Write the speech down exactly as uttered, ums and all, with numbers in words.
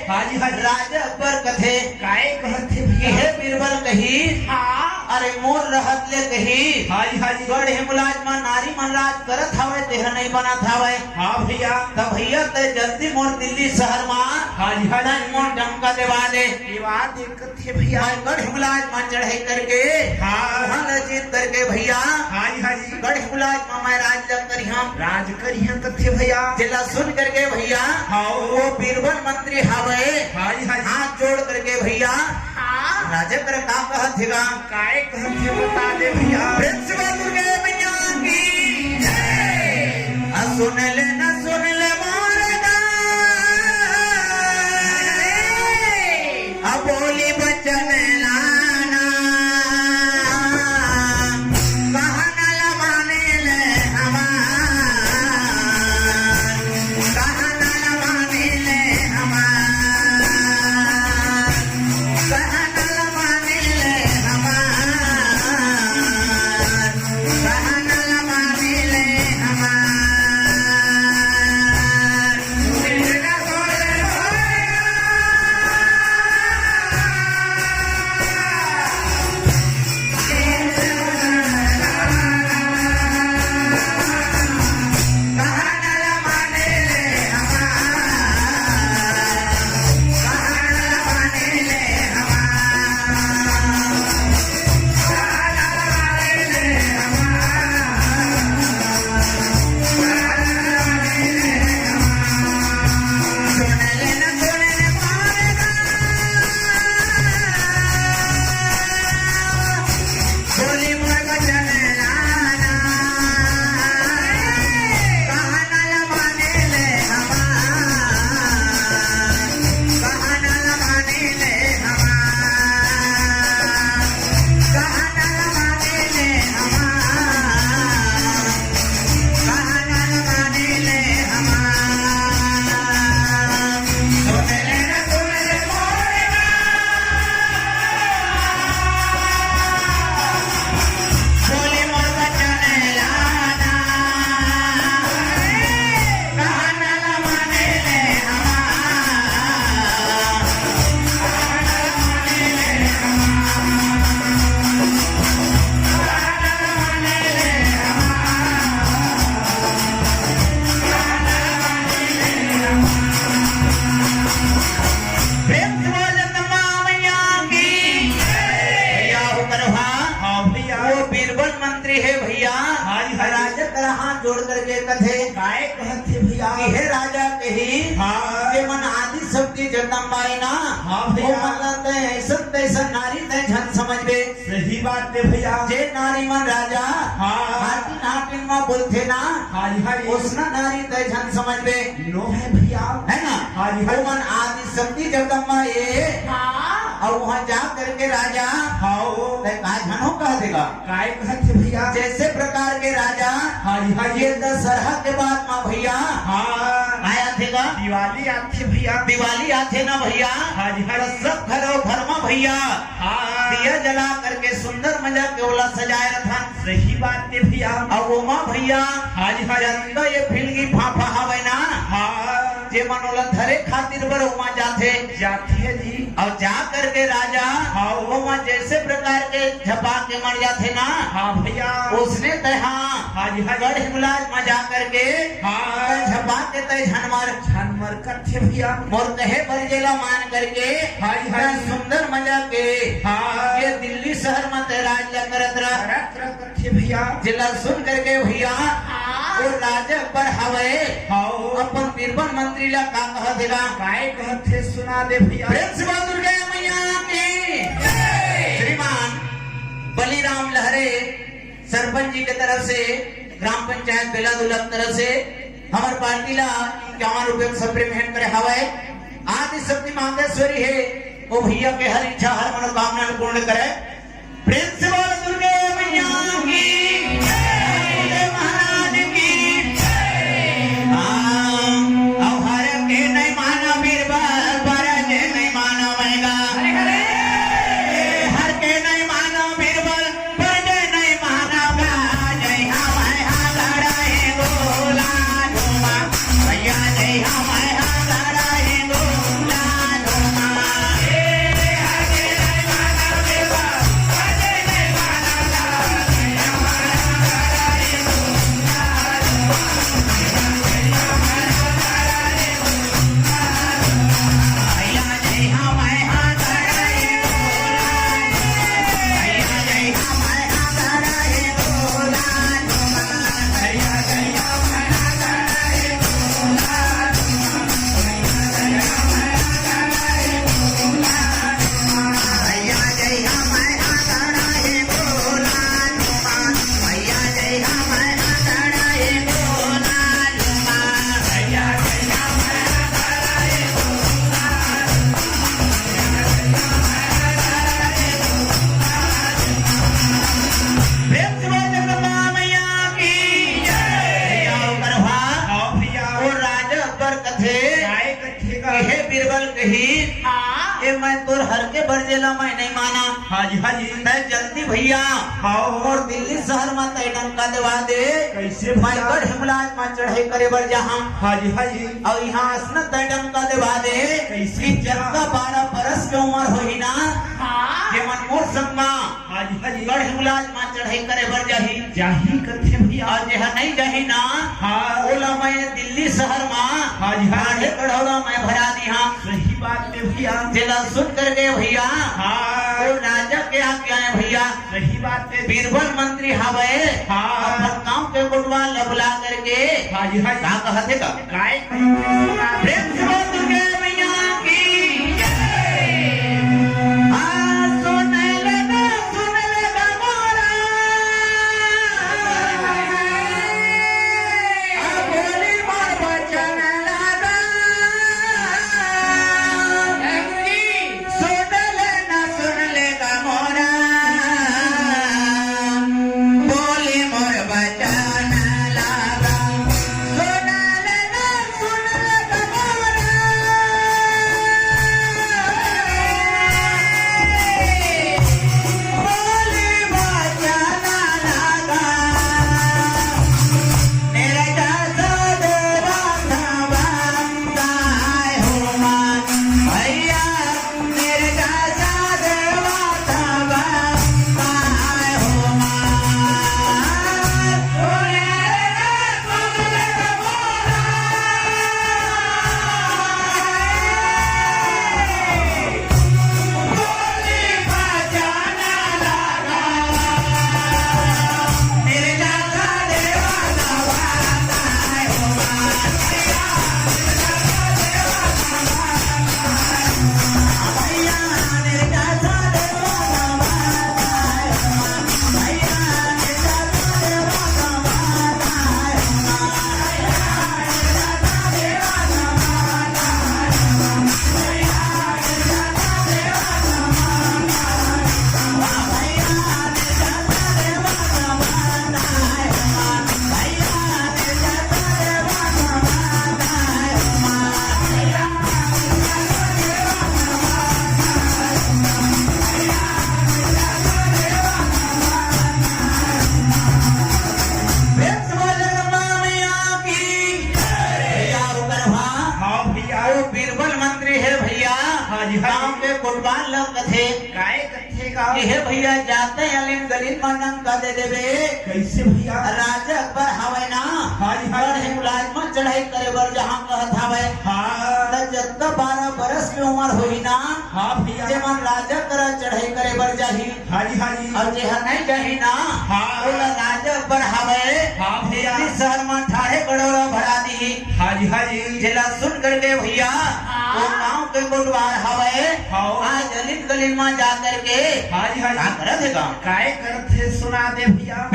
हाँ जी, हाँ जी। राजा अकबर कथे, काय कहत हे भैया? हे बीरबल कही, हाँ। अरे मोर रहत ले कही, हाँ जी, हाँ जी। गढ़ हिंगलाज म नारी मन राज करत हवय, तेह नहीं बनत हवय। हाँ भैया। त भैया तैं जल्दी मोर दिल्ली शहर म, हाँ जी, हाँ जी। तैं मोर डंका देवा दे। देवा दे कथे भैया। मैं गढ़ हिंगलाज म चढ़ाई करके, हाँ। वहाँ ल जीत करके भैया, हाँ जी, हाँ जी। गढ़ हिंगलाज म मैं राज ल करिहंव। राज करिहंव कथे भैया। जेला सुन करके भैया, हाँ। वो बीरबल मंत्री हवय, हाँ जी, हाँ जी। हाथ जोड़ करके भैया, हाँ। राजा कर का कहत हे गा? काय कहत हे बता दे भैया। प्रेम से बोल दुर्गे मैया की जय। आ सुन ले ना, सुन ले मोर गा। आ बोली बचन लाना, कहना ला माने ले हमार, कहना ला माने ले हमार, कहना ला माने ले हमार, कहना ला माने ले हमार। प्रेम से बोल जगदम्बा मैया की। भैया हो करवा। हाँ भैया। वो बीरबल मंत्री हे भैया। हाँ जी, हाँ जी। राजा कर हाथ जोड़ करके कथे। काय कहत हे भैया? कि हे राजा कही, हाँ। जे मन आदि शक्ति जगदम्बा हे ना, हाँ भैया। वो मन ला तैं ऐसन तैसन नारी तैं झन समझबे। सही बात हे भैया। जे नारी मन राजा, हाँ। हाटिन हाटिन म बोलथे ना, हाँ जी, हाँ जी। ओसना नारी तैं झन समझबे। नो हे भैया। हे ना? हाँ जी, हाँ जी। वो मन आदि शक्ति जगदम्बा हे। हाँ। अउ वहाँ जा करके राजा, हाँ। तैं का झन हो कह देगा। काय कहत हे भैया? जैसे प्रकार के राजा, हाँ जी, हाँ जी। ये दशहरा के बाद म भैया, हाँ। काय आथे गा? दिवाली आथे भैया। दिवाली आथे ना भैया। हाँ जी, हाँ जी। त सब घरो घर म भैया, हाँ। दिया जला करके सुंदर मजा के ओला सजाए रथन। सही बात हे भैया। अउ ओमा भैया, हाँ जी, हाँ जी। जनता ये फिलगी फाफा हवय ना, हाँ। जे मन ओला धरे खातिर बर ओमा जाथे। जाथे जी। अउ जा करके राजा, हाँ। ओमा जैसे प्रकार के झपा के मर जाथे ना, हाँ भैया। ओसने तैं हा, हाँ जी, हाँ जी। गढ़ हिंगलाज म जा करके, हाँ। तैं झपा के तैं झन मर। झन मर कथे भैया। मोर कहे बर जेला मान करके, हाँ जी, हाँ तैं जी। सुंदर मजा के, हाँ। ये दिल्ली शहर म तैं राज ल करत रह। करत रह कथे भैया। जेला सुन करके भैया, हाँ। वो राजा अकबर हवय, हाँ। अपन बीरबल मंत्री ला का कहत हे गा? काय कहत हे सुना दे भैया। प्रेम से बोल दुर्गा मैया की। जय। श्रीमान बलिराम लहरे सरपंच जी के तरफ से, ग्राम पंचायत बेलादुल्ला के तरफ से हमर पार्टी ला इक्यावन रुपया के सप्लीमेंट करे हवय। आदि शक्ति मांगेश्वरी हे, वो भैया के हर इच्छा हर मनोकामना ल पूर्ण करे। प्रेम से बोल दुर्गे मैया की, दुर्गे महाराज की। हाँ, अउ हर के नहीं माना बीरबल, पर जे नहीं माना मैगा। हर के नहीं माना बीरबल, पर जे नहीं माना गा। जय हा मैं हा लड़ाई गोला घुमा, भैया जय हा मैं हा लड़ाई गोला करके बर जेला मैं नहीं माना। हाँ जी, हाँ जी। तै जल्दी भैया हाँ। और दिल्ली शहर में तै डंका देवा दे। कैसे मैं भैया? गढ़ हिंगलाज में चढ़ाई करे बर जहाँ। हाँ जी, हाँ जी। और यहाँ असना तै डंका देवा दे। कैसे कि भैया? जतका बारह बरस के उम्र होही ना, हाँ। जेमन मोर संग मा हाँ जी, हाँ जी। गढ़ हिंगलाज मा चढ़ाई करे बर जाही। जाही कथे भैया। अउ जेहा नहीं जाही ना, हाँ। ओला मैं दिल्ली शहर मा हाँ जी, हाँ जी। ठाढ़े कड़ौरा मैं भरा दिहा। सही बात हे भैया। जेला सुन करके भैया, हाँ। वो राजा के आज्ञा हे भैया। सही बात हे। बीरबल मंत्री हवे, हाँ। अपन गांव के कोटवार ल बुला करके हाँ जी, हाँ जी। का कहत हे का? काय? प्रेम से बोल दुर्गा मैया की जय। आ, सुन ले ना, सुन ले ना मोरा। आ, बोली मोर बचन लागा। सुन ले ना, सुन ले ना मोरा। बोली मोर बचन लागा। सुन ले ना, सुन ले ना मोरा। बोली बचन लागा। मेरे जैसा देवा था बनता है हो मान भैया। प्रेम से बोल जगदम्बा मैया की। भैया, रुक रहा। हाँ भैया। वो बीरबल मंत्री हे भैया। हाँ जी, हाँ गाँव जी। के कोटवार लोग कथे। काय कथे का? कि हे भैया, जाते अलिन गलिन मा डंका दे देबे। कैसे भैया? राजा अकबर हवय ना। हाँ जी, हाँ जी। गढ़ हिंगलाज मा चढ़ाई करे बर जहाँ कहत हवय। हाँ। त जतका बारह बरस के उम्र होही ना। हाँ भैया। जेमन राजा करा चढ़ाई करे बर जाही। हाँ जी, हाँ जी। अउ जेहा नहीं जाही ना, हाँ। ओला राजा अकबर हवय। हाँ भैया। दिल्ली शहर मा ठाढ़े कड़ौरा भरा दिही। हाँ जी, हाँ जी। जेला सुन करके भैया, हाँ। वो गाँव के कोटवार हवय। हाँ। आज अलिन गलिन मा जा करके हाँ जी, हाँ जी। का करत हे का? काय करत हे सुना दे भैया।